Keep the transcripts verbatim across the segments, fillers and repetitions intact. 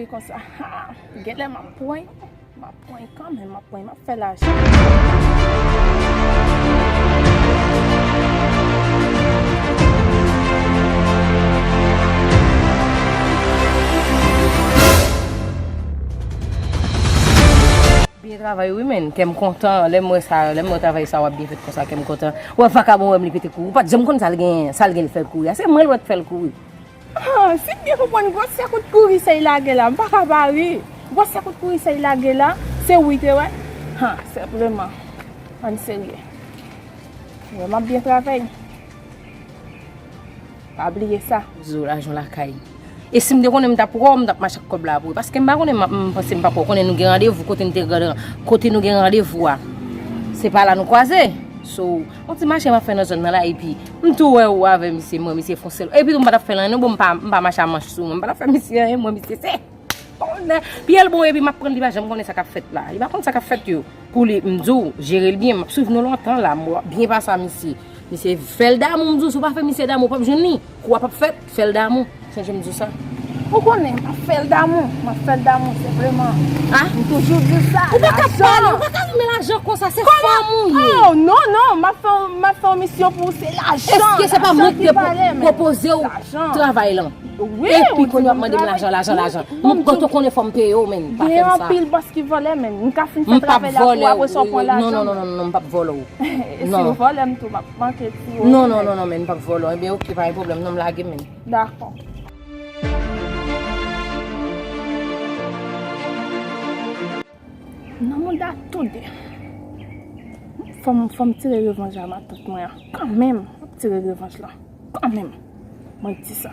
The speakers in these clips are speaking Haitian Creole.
Konsa, ha, genlè m ap pran, m ap pran kanmenm, m ap pran, m ap fè lajan. Byen travay wi, men. Kè m kontan. Lè m wè sa, lè m wè travay sa w ap byen fèt konsa, kè m kontan. Wè vakabon wè m li pete kouri. Ou pa t janm konn sa l gen, sa l gen l fè l kouri a. Se mwen l wè k fè l kouri. Ah, si m byen konprann, gwosè kout kouri sa y lage la, m pa ka pa ri. Gwosè kout kouri sa y lage la, se ou te wè? Ha, senpleman. Ann serye. Wè, m ap byen travay. Pa bliye sa. Zo, lajan lakay. E si m te konnen m t ap wè w, m t ap mache ak kòb la pou ou. Paske m pa konnen, m, m panse m pa ko-, konnen nou gen randevou, kote n te, kote nou gen randevou a. Se pa la nou kwaze. So, yon ti mache m ap fè nan zòn nan la, epi m tou wè ou avè misye, mwen, misye fon sèl. Epi tou m pa t ap fè l anyen, non, bon, m pa, m pa mache a manch sou mwen, m pa t ap fè misye anyen, mwen, misye, se Pyè l bon, epi m ap pran, li pa janm konnen sa k ap fèt la. Li pa konn sa k ap fèt yo. Pou li, m di w, jere l byen, m ap swiv nou lontan la, m byen pase a misye. Misye fè l damou, m di w, si w pa fè misye damou, w p ap jwenn li. Kou a p ap fèt, fè l damou. Sonje m di w sa. Ou konnen, m ap fè l damou, m ap fè l damou, senpleman. Ah? M toujou di w sa, ou pa ka pale, ou pa ka renmen lajan konsa, se fanm ou ye. Oh, non, non, m ap fè, m ap fè yon misyon pou ou, se lajan. Èske se pa mwen ki te pwopoze w travay lan? Wi, epi kounye a w ap mande m lajan, lajan, lajan. Mwen, mwen, mwen, ou konnen fò m peye w, men, pa fè m sa. Gen anpil bòs ki vòlè, men. M ka fin fè travay la pou apre sa w pran lajan. Non, non, non, non, non, m p ap vòlè w. E si w vòlè m tou, m ap manke ti w. Non, non, non, non, men, m p ap vòlè w. Ebyen, oke, pa gen pwoblèm, non, m lage, men. Dakò. Nan mouda tou de. Fò m, fò m tire revanj a matant mwen an. Kanmenm, m ap tire revanj lan. Kanmenm. Mwen di sa.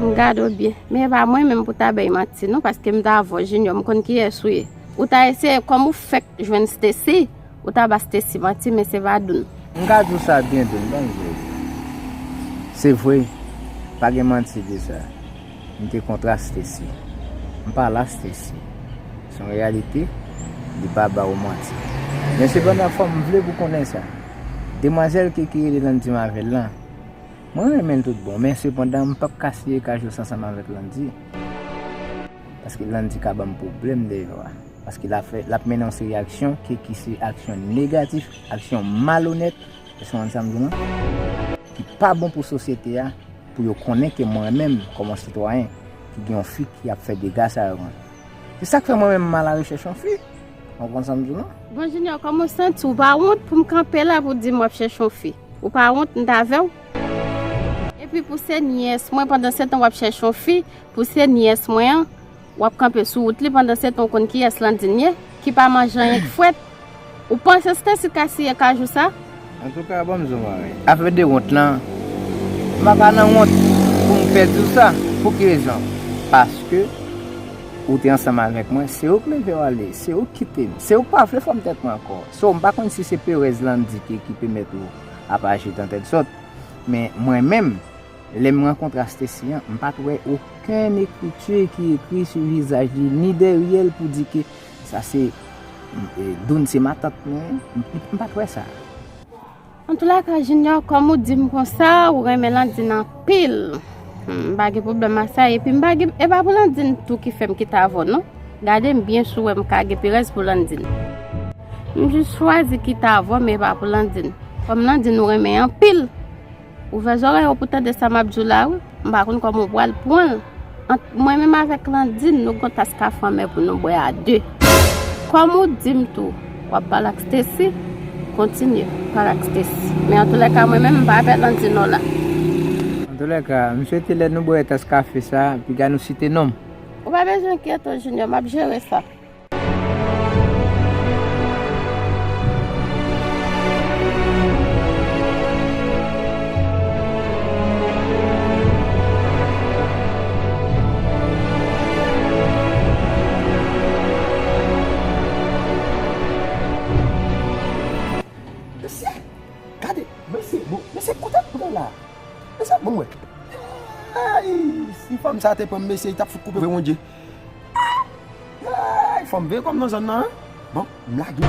M gade w byen. Men e pa mwen menm pou ta bay manti non, paske m ta avè w, Junior, m konn kiyès ou ye. Ou ta eseye, kòm ou fèk jwenn Stacy, ou ta ba Stacy manti, men se pa Doun. M ka di w sa byen, Doun, ban m di w. Se vre, pa gen manti de sa. M te kontra Stacy. M pa la Stacy. Se yon reyalite, li pa ba w manti. Men sepandan, fò m vle pou konnen sa. Demwazèl ke ki rele Landy m avè l lan, mwen renmen l tout bon, men sepandan, m p ap kasiye kajous ansanm avèk Landy. Paske Landy ka ban m pwoblèm deyò a. Paske l ap fè, l ap mennen yon seri aksyon ke, ki se aksyon negatif, aksyon malonèt, èske w konprann sa m di w lan? Ki pa bon pou sosyete a, pou yo konnen ke mwen menm, kòm yon sitwayen, ki gen yon fi ki ap fè dega sa yo, se sa k fè mwen menm m al arechèch yon fi. Ou konprann sa m di w lan? Bon, Junior, kòman w santi w? Ou pa wont pou m kanpe la pou w di m w ap chèche yon fi? Ou pa wont, m t avè w? Epi pou se nyès mwen, pandan se tan w ap chèche yon fi, pou se nyès mwen an, w ap kanpe sou wout li, pandan se tan w konn kiyès Landine ye, ki pa manje anyen k frèt. Ou panse Stacy ka siye kajou sa? Antouka, ban m di w, Marie, afè de wont lan, m pa ka nan wont pou m pèdi w sa. Pou ki rezon? Paske ou te ansanm avèk mwen, se ou k leve w ale, se ou k kite m, se ou k pa vle fòm tèt mwen ankò. So, m pa konn si se perèz Landy ki, ki pèmèt ou ap aji dan tèt zòt, men mwen menm, lè m rankontre a Stacy an, m pa t wè okenn ekriti ki ekri sou vizaj li, ni dèyè l pou di ke sa se, e, Doun se matant mwen. M, m, m pa t wè sa. Antoulèka, Junior, kòm ou di m konsa, ou renmen Landine anpil. Hmm, m pa gen pwoblèm ak sa, epi m pa gen, e pa pou Landine tou ki fè m kite avè w, non. Gade m byen si w wè m ka gen perèz pou Landine. M jis chwazi kite avè w, men e pa pou Landine. Kòm Landine ou renmen anpil. Ouvè zòrèy ou pou tande sa m ap di w la, wi. M pa konn kòman w pral pran l. Ant mwen menm avèk Landine, nou gon tas kafe anmè pou nou bwè a de. Kòm ou di m tou, w ap pale ak Stacy, kontinye pale ak Stacy. Men antoulèka, mwen menm, m pa avè Landine non la. Antoulèka, m swete lè nou bwè tas kafe sa, piga nou site non m. Ou pa bezwen enkyete w, Junior, m ap jere sa. Mesye, bon, mesye, kote l pran la? Mesye, bon, mwen. Ay, si fanm sa te pran m, mesye, li t ap fout koupe, Bondye. Ah! Fò m veye kò m nan zòn nan, wi. Bon, m lage.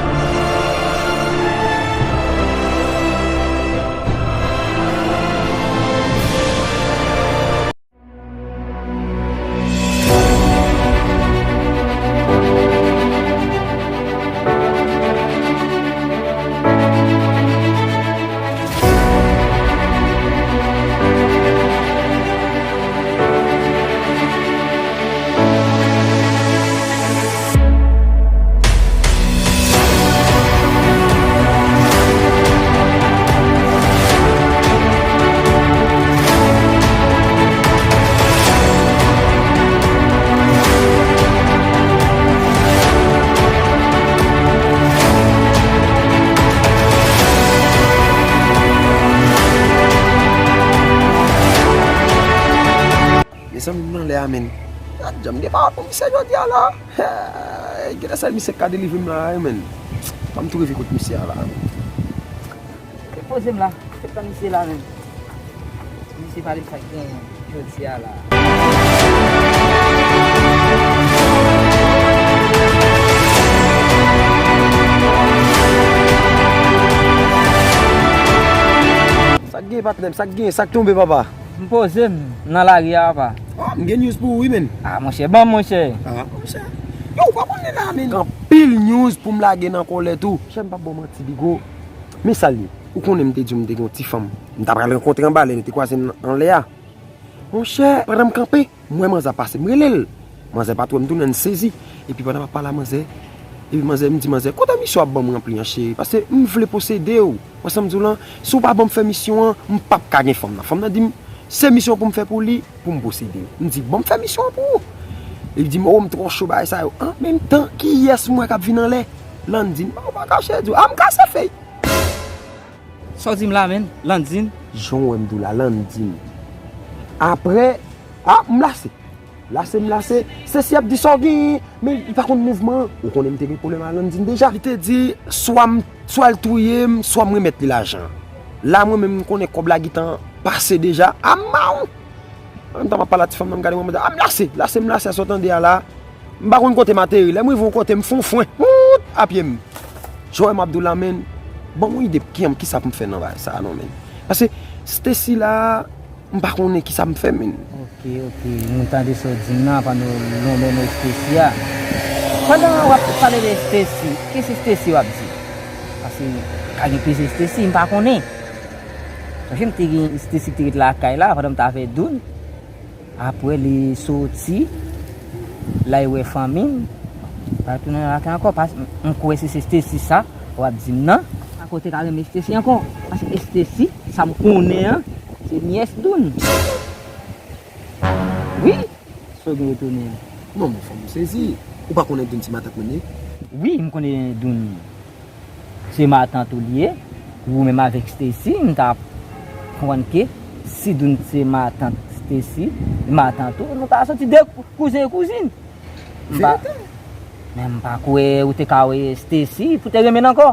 Mezanmi, m nan lè a, menn. Gad jan m gen pawòl pou misye jodi a la. Genlè sèl misye k ka delivre m la, wi, menn. Fò m tou rive kot misye a la. Se poze m la, se tann misye la, menn. Misye pale m sa k genyen jodi a la. Sa k gen, patnè m? Sa k gen? Sa k tonbe, papa? M poze m nan lari a, papa. Ah, m gen news pou ou, wi, menn. Ah, monchè, ban m, monchè. Ah, monchè. Yo, ou pa konnen la, menn. Gen anpil news pou m lage nan kòlèt ou. Monchè, m p ap ba w manti, Bigo. Men sa l ye. Ou konnen m te di w m te gen yon ti fanm. M ta pral rankontre anba lè nou te kwaze n anlè a. Monchè, pandan m kanpe, m wè manzè ap pase, m rele l. Manzè pa t wè m, m tounen sezi. Epi pandan m ap pale a manzè, epi manzè, m di manzè, "Kote misye w ap ban m ranpli an, cheri? Paske m vle posede w." Wè sa m di w lan? Si w pa ban m fè misyon an, m p ap ka gen fanm nan. Fanm nan di m, se misyon pou m fè pou li, pou m posede l. M di, "Ban m fè misyon an pou ou." Li di m, "O, m twò cho bagay sa yo." An menm tan, kiyès m wè k ap vin anlè? Landine. Ou pa kache di w, a m kase fèy. Sa w di m la, menn? Landine? Jan w wè m di w la, Landine. Apre, a, m lase. Lase, m lase. Stacy ap di sa w genyen, men li pa konn mouvman an. Ou konnen m te gen pwoblèm a Landine deja. Li te di, swa m, swa l touye m, swa m remèt li lajan. La, mwen menm, m konnen kòb la gentan pase deja. A m mawon! An menm tan m ap pale a ti fanm nan, m gade mwen, mwen di, a m lase, lase, m lase, sa w tande a la. M pa konn kote m ateri. Lè m rive yon kote, m fè yon fwen. Wout! A pye m. Jan w wè m ap di w la, menn. Ban m yon ide, ki, kisa pou m fè nan bagay sa a, non, menn. Paske Stacy la, m pa konnen kisa m fè, menn. Ok, ok. M tande sa w di m nan, pandan w lonmen non Stacy a. Pandan w ap pale de Stacy, ki se Stacy w ap di? Paske ka gen plizyè Stacy, m pa konnen. Sonje m te gen Stacy ki te ret lakay la, pandan m t avè Doun. Apre li soti, l al wè fanmi m, pa tounen lakay ankò, pas m kwè si se Stacy sa w ap di m nan. Akote ka renmen Stacy ankò, paske Stacy, sa m konnen an, se nyès Doun. Wi, sa w gen retounen an. Non, men fanm, m sezi. Ou pa konnen Doun se matant mwen ye? Wi, m konnen Doun. Se matant ou li ye. Ou menm avèk Stacy, m ta konprann ke si Doun se matant Stacy, matant ou, nou ta soti de kouzen e kouzin. M pa, men m pa kwè ou te ka wè Stacy pou te renmen l ankò.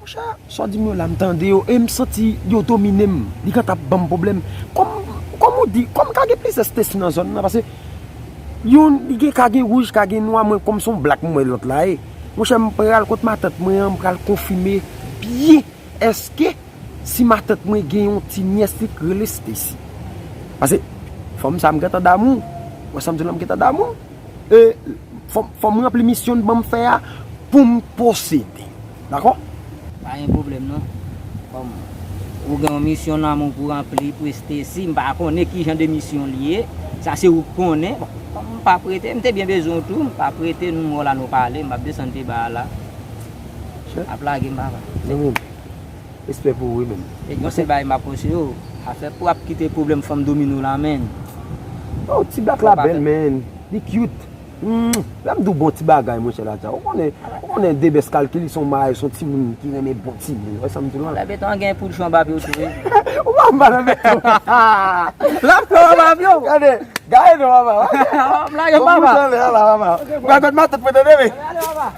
Monchè, sa w di m yo la, m tande yo, e m santi yo domine m. Li gentan ap ban m pwoblèm. Kòm, kòm ou di, kòm ka gen plizyè Stacy nan zòn nan, paske youn, li gen, ka gen wouj, ka gen nwa, mwen kòm se yon blak m wè lòt la ye. Monchè, m pral kot matant mwen an, m pral konfime byen èske si matant mwen gen yon ti nyès li k rele Stacy. Paske fanm sa m gentan damou. Wè sa m di w la, m gentan damou. E, fò, fò m ranpli misyon n ban m fè a pou m posede. Dakò? Pa gen pwoblèm non. Kòm ou gen yon misyon nan men w pou ranpli pou Stacy, m pa konnen ki jan de misyon li ye. Sa se ou k konnen. Bon, kòm m p ap rete, m te byen bezwen w tou, m p ap rete, nou wè w la nou pale, m p ap desann deba a la. M ap lage m papa. Respè pou ou wi, menn. E yon sèl bagay m ap konseye w, afè pou ap kite pwoblèm fanm domine w la, menn. Oh, ti blak la bèl, menn. Li cute. Hmm, lè m di w bon ti bagay, monchè, la dja. Ou konnen, ou konnen Debès Kalkili se yon marye, se yon timoun ki renmen bon timoun. Wè sa m di w la? Lè beton an gen poud chou anba pye w tou, wi. Ou pa mal nan beton. L ap fè w anba pye w. Gade, gade non, papa. Lage m, papa. Ou pa gòt matant mwen, tande, wi. Ale, ale, papa.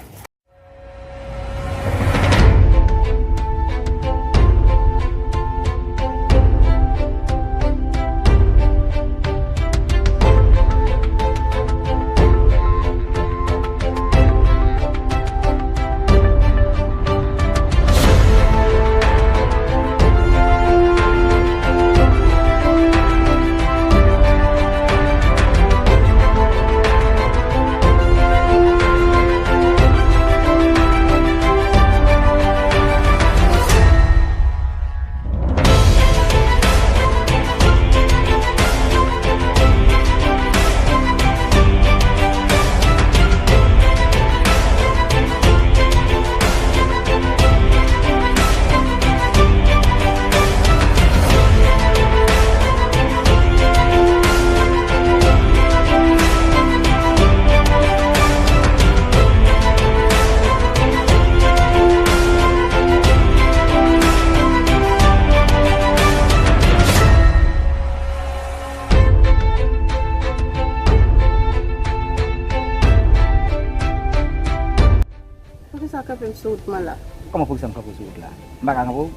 M sou wout mwen la. Kòman pou ki sa m kanpe sou wout la? M pa ka kanpe w?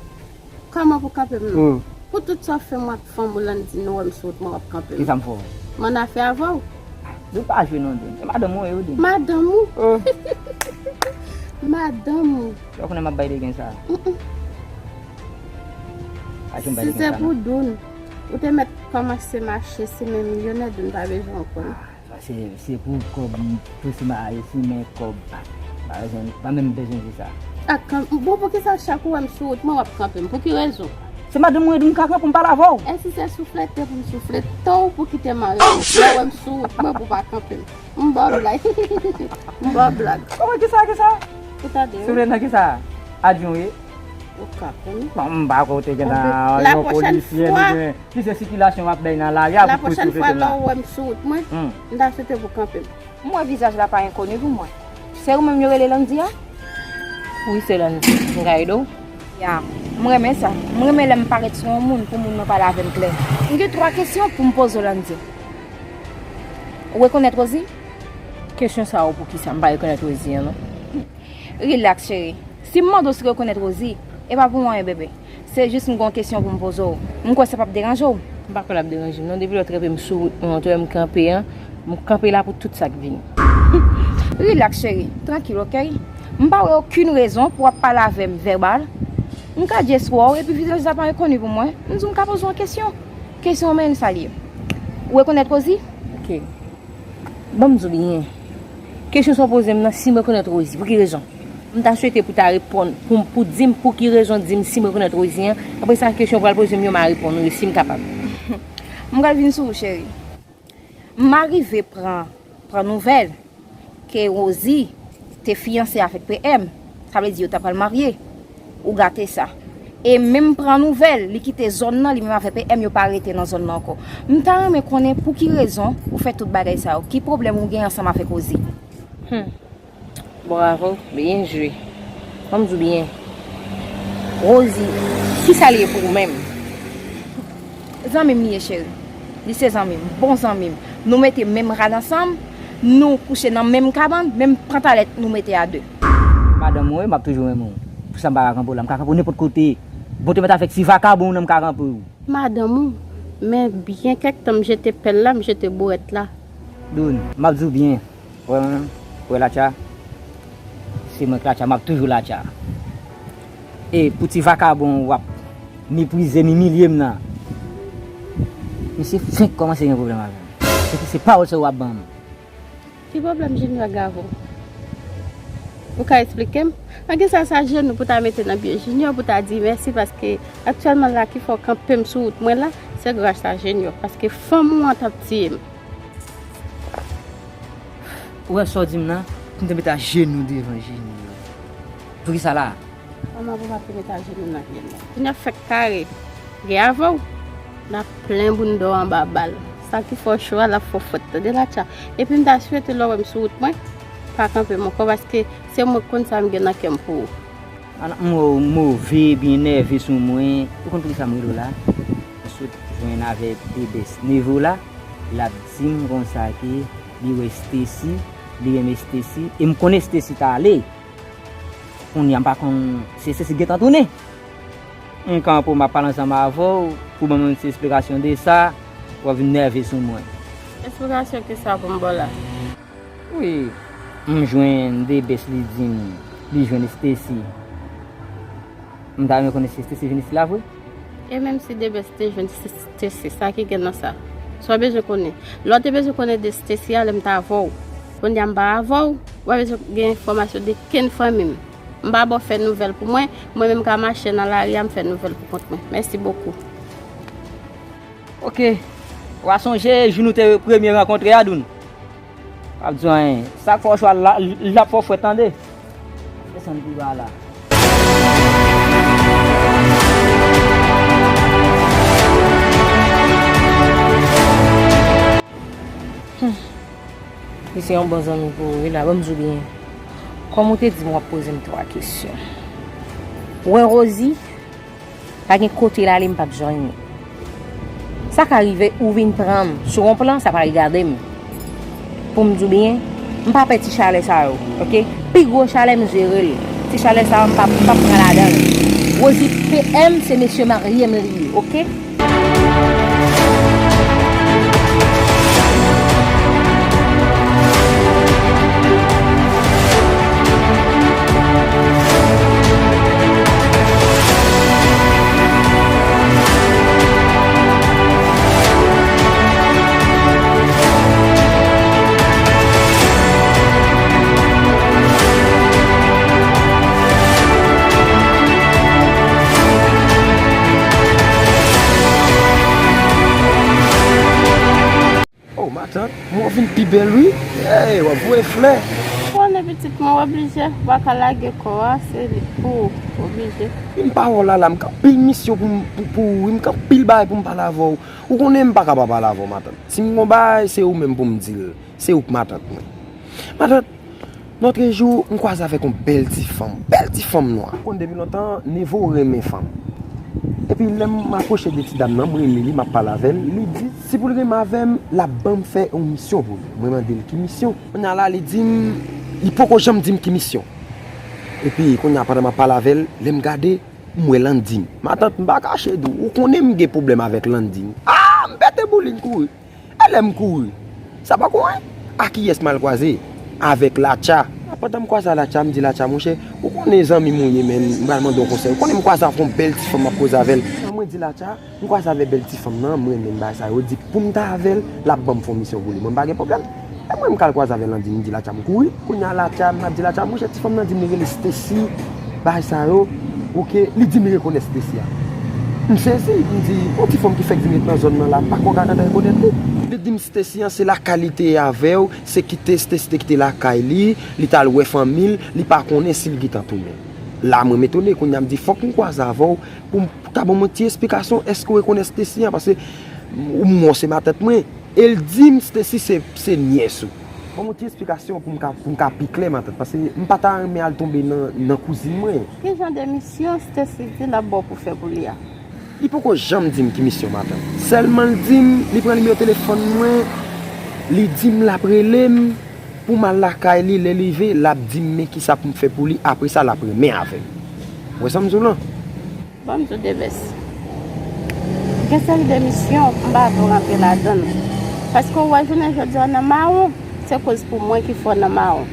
Kòman pou kanpe m non? Pou tout sa w fè m w ap fanm ou Landy, nou wè m sou wout mwen w ap kanpe m. Ki sa m fè w? M annafè avè w. Doun pa jwe non, Doun. Se madanm ou ye wi, Doun. Madanm ou? Madanm ou? Ou konnen m ap bay de gen sa. Si se pou Doun, ou te mèt kòmanse mache simen milyonè, Doun pa bezwen w konn. Se, se pou kòb, pou simen, simen kòb. Pa bezwen, pa menm bezwen di sa. Ak kan, bon, poukisa chak ou wè m sou wout mwen w ap kanpe m? Pou ki rezon? Se madanm mwen di m ka kanpe m pale avè w. E si se souflete pou m souflete w pou kite m anrele? Lè w wè m sou wout mwen pou w pa kanpe m. M ba w blag. M ba w blag. Kòman kisa, kisa? Ou tande wi. Souflete nan kisa? Adyon ye. Ou ka konnen. Bon, m pa kote gen nan yon polisye li gen. Ki se sikilasyon w ap bay nan lari a pou kouri sou tete m la. La pwochèn fwa lè w wè m sou wout mwen, m ta swete pou kanpe m. M wè vizaj la pa enkoni pou mwen. Se ou menm yo rele Landy a? Wi, se Landy. M ka ede w? Ya, m renmen sa. M renmen lè m parèt sou yon moun pou moun nan pale avè m klè. M gen twa kesyon pou m poze w, Landy. Ou rekonèt Rosie? Kesyon sa yo poukisa m pa rekonèt Rosie an non. Rilaks, cheri. Si m mande w si w rekonèt Rosie, e pa pou anyen, bebe. Se jis m gen yon kesyon pou m poze w. M kwè sa p ap deranje w. M pa kwè l ap deranje m non. Depi lè w trèpe m sou wout mwen, w te wè m kanpe an, m kanpe la pou tout sa k vini. Rilaks, cheri. Trankil, oke? M pa wè okenn rezon pou w ap pale avè m vèbal. M ka just wè w, epi vizaj la pa enkoni pou mwen. M di w m ka poze w yon kesyon. Kesyon an, men sa l ye. Ou rekonèt Rosie? Oke. Ban m di w byen. Kesyon sa w poze m nan, si m rekonèt Rosie, pou ki rezon? M ta swete pou w ta reponn, pou, pou di m pou ki rezon w di m si m rekonèt Rosie an. Apre sa, kesyon w pral poze m yo, m a reponn ou yo si m kapab. M pral vin sou ou, cheri. M arive pran, pran nouvèl ke Rosie te fiyanse avèk P M. Sa vle di yo ta pral marye. Ou gate sa. E menm pran nouvèl, li kite zòn nan, li menm avè P M yo pa rete nan zòn nan ankò. M ta renmen konnen pou ki rezon ou fè tout bagay sa yo. Ki pwoblèm ou gen ansanm avèk Rosie? Hmm. Bravo, byen jwe. Ban m di w byen. Rosie, kisa l ye pou ou menm? Zanmi m li ye, cheri. Li se zanmi m, bon zanmi m. Nou mete menm rad ansanm, nou kouche nan menm kabann, menm pantalèt nou mete a de. Madanm ou wi, m ap toujou renmen w. Pou sa m pa ka kanpe w la, m ka kanpe w nenpòt kote. Bon, te mèt avèk ti vakabon w nan, m ka kanpe w. Madanm ou, men byen kèk tan m jete pèl la, m jete bourèt la. Doun, m ap di w byen. Wè mwen, wè Latcha. Se mwen k Latcha, m ap toujou Latcha. E pou ti vakabon w ap meprize m, imilye m nan. Misye fenk kòmanse gen pwoblèm avè m. Se, se pawòl sa w ap ban m. Ki pwoblèm Junior gen avè w? Ou ka eksplike m? Nan ki sa sa jenou pou ta mete nan pye Junior pou ta di mèsi paske aktyèlman la ki fè w kanpe m sou wout mwen la, se gras a Junior. Paske fanm ou an t ap tiye m. Ou wè sa w di m nan? Pou m te mete ajenou devan Junior. Poukisa la? Manman pou pa te mete ajenou nan pye m nan. Junior fèk kare. Gen avè w. N ap plen bounda w anba bal. Sa ki fè w cho a, l ap fè w fwèt. Tande Latcha. Epi m ta swete lè w wè m sou wout mwen, pa kanpe m ankò, paske se mwen k konn sa m gen nan kè m pou ou. An, m wè w move, byen nève sou mwen. Ou konn poukisa m rele w la? M sot jwenn avèk Debès Nevo la. L ap di m konsa ke li wè Stacy, li renmen Stacy. E m konnen Stacy t ale. Kounye a m pa konn si Stacy gentan tounen. M kanpe w, m ap pale ansanm avè w pou ban mwen yon ti esplikasyon de sa. W ap vin nève sou mwen. Esplikasyon ki sa pou m ba w la? Wi, m jwenn Debès, li di m li jwenn Stacy. M ta renmen konnen si Stacy vin isit la vre. E menm si Debès te jwenn Stacy, sa ki gen nan sa? Sa w bezwen konnen? Lè w te bezwen konnen de Stacy a, lè m t avè w. Kounye a m pa avè w, w pa bezwen gen enfòmasyon de kenn fanmi m. M pa ba w fè nouvèl pou mwen, mwen menm ka mache nan lari a, m fè nouvèl pou kont mwen. Mèsi bokou. Oke. W a sonje jou nou te premye rankontre a, Doun? M ap di w anyen. Sa k fè w chwa la, l ap fè w fwèt, tande. Desann pi ba la. Hmm. Li se yon bon zanmi pou ou, wi la, ban m di w byen. Kòm ou te di m w ap poze m twa kesyon. Ou wè Rosie? Pa gen kote l ale m p ap jwenn li. Sa ka rive ou vin pran m sou yon plan, sa pa regade m. Pou m di w byen, m pa pè ti chalè sa yo, oke? Pi gwo chalè m jere l. Ti chalè sa a, m p ap, m p ap pran ladan l. Rosie P M, se mesye marye m li ye, oke? Oh, matant, mwen vin pi bèl, wi. Hey, w ap voye flè. Konnen pitit mwen, w oblije, w pa ka lage kò a, se li pou w, oblije. Vin pa wè w la, la, m gen anpil misyon pou m, pou, pou ou, wi, m gen anpil bagay pou m pale avè w. Ou konnen m pa ka pa pale avè w, matant. Si m gon bagay, se ou menm pou m di l. Se ou k matant mwen. Matant, lòtrejou, m kwaze avèk yon bèl ti fanm, bèl ti fanm nwa. Ou konn depi lontan, Nevo renmen fanm. Epi lè m apwoche de ti dam nan, m rele li, m ap pale avè l, li di, si pou l renmen avè m, l ap ban m fè yon misyon pou li. Mwen mande l ki misyon. Kounye a la, li di m, li poko janm di m ki misyon. Epi, kounye a, pandan m ap pale avè l, lè m gade, m wè Landing. Matant, m pa kache di w, ou konnen m gen pwoblèm avèk Landing. Ah, m pete boulin kouri. E lè m kouri, sa poko, en? A kiyès m al kwaze? Avèk Latcha. Pandan m kwaze a Latcha, m di Latcha, monchè, ou konnen zanmi m ou ye, men m pral mande w konsèy. Ou konnen m kwaze avèk yon bèl ti fanm, m ap koze avè l. Mwen di Latcha, m kwaze avèk bèl ti fanm nan, m renmen bagay sa yo. Di pou m ta avè l, l ap ban m fè yon misyon pou li. Mwen m pa gen pwoblèm. E mwen m k al kwaze avè Landing, m di Latcha m kouri. Kounye a Latcha, m ap di Latcha, monchè, ti fanm nan di m li rele Stacy, bagay sa yo. Oke, li di m li rekonèt Stacy a. M sezi, m di, yon ti fanm ki fèk vin ret nan zòn nan la, m pa kwè w ka gentan rekonèt li. Li di m Stacy an se lakay li te ye avè w, se kite Stacy te kite lakay li, li t al wè fanmi l, li pa konnen si l gentan tounen. La mwen m etone, kounye a m di fòk m kwaze avè w pou m ka ban m yon ti esplikasyon, èske w rekonèt Stacy an, paske ou m wè w se matant mwen. E l di m Stacy se, se nyès ou. Ban m yon ti esplikasyon pou m ka, pou m ka pi klè, matant, paske m pa ta renmen al tonbe nan, nan kouzin mwen. Ki jan de misyon Stacy di l ap ba w pou fè pou li a? Li poko janm di m ki misyon, matant. Sèlman l di m, li pran nimewo telefòn mwen, li di m l ap rele m pou m al lakay li, lè l rive, l ap di m men kisa pou m fè pou li, apre sa l ap renmen avè m. Ou wè sa m di w lan? Ban m di w Deves. Gen seri de misyon, m pa vle w rantre ladan l. Paske w wè jounen jodi a nan mawon, se koz pou mwen ki fè w nan mawon.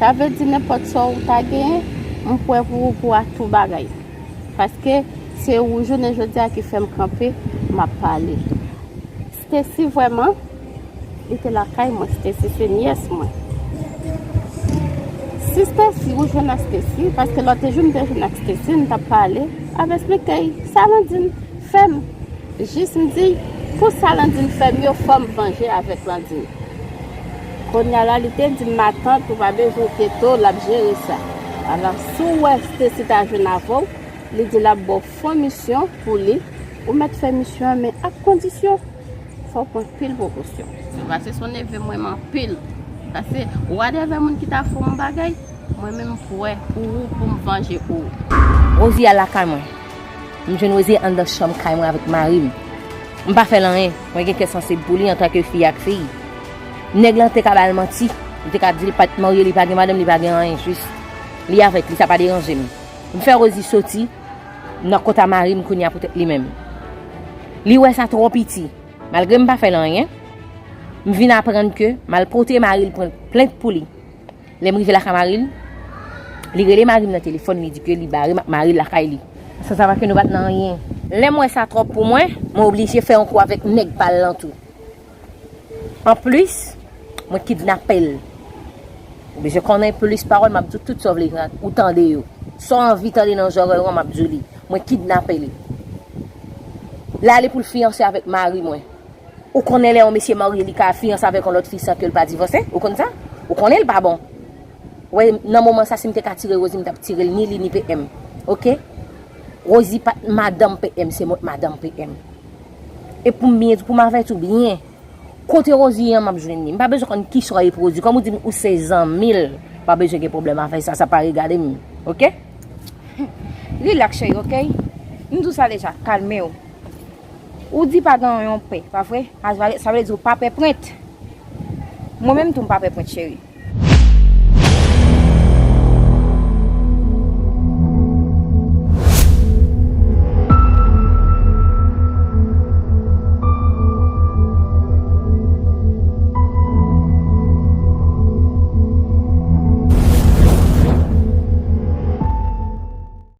Sa vle di nenpòt sa w ta genyen, m prè pou ou pou a tou bagay. Paske se ou jounen jodi a ki fè m kanpe, m ap pale. Stacy vrèman, li te lakay mwen, Stacy se nyès mwen. Si Stacy, ou jwenn ak Stacy, paske lòt jou m te jwenn ak Stacy, m t ap pale, m ap esplike l sa Landing fè m. Jis m di, pou sa Landing fè m yo, fò m vanje avèk Landing. Kounye a la, li te di m, matant, ou pa bezwen enkyete w, l ap jere sa. Alò, si w wè Stacy ta jwenn avè w, li di l ap ba w fon misyon pou li, ou mèt fè misyon an, men ak kondisyon. Fò w pran anpil prekosyon. Se paske se yon neve m renmen anpil. Paske whatever moun ki ta fè yon bagay, mwen menm m prè pou ou, pou m vanje pou ou. Rosie al lakay mwen. M jwenn Rosie anndan chanm kay mwen avèk mari m. M pa fè l anyen. Mwen gen kè sansib pou li antanke fi ak fi. Nèg lan te ka ba l manti. Li te ka di l pa t marye, li pa gen madanm, li pa gen anyen. Jis li avèk li, sa pa deranje m. M fè Rosie soti nan kont a mari m kounye a poutèt li menm. Li wè sa twò piti. Malgre m pa fè l anyen, m vin aprann ke m al pote mari l pran plent pou li. Lè m rive lakay mari l, li rele mari m nan telefòn, li di ke li bare m ak mari l lakay li. San sava ke nou pa t nan anyen. Lè m wè sa twòp pou mwen, mwen oblije fè yon kou avèk nèg pa l lan tou. Anplis, mwen kidnape l. Ou bezwen konnen plis pawòl, m ap di w tout sa w vle, ou tande yo. Sa w anvi tande nan zòrèy ou an, m ap di w li. Mwen kidnape l. L ale pou l fiyanse avèk mari mwen. Ou konnen lè yon mesye marye, li ka fiyanse avèk yon lòt fi san ke l pa divòse? Ou konn sa? Ou konnen l pa bon. Wè, nan moman sa, si m te ka tire Rosie, m t ap tire l, ni li, ni P M. Oke? Rosie pa t madanm P M, se mwen k madanm P M. E pou m byen di, pou m avèti w byen, kote Rosie ye an, m ap jwenn li. M pa bezwen konn kisa w repwodui. Kòm ou di m ou se zanmi l, pa bezwen gen pwoblèm avèk sa, sa pa regade m. Oke? Rilaks, cheri, oke? M di w sa deja, kalme w. Ou di pa gen yon pè, pa vre? Sa vle, sa vle di ou pa pè prent. Mwen menm tou, m pa pè prent, cheri.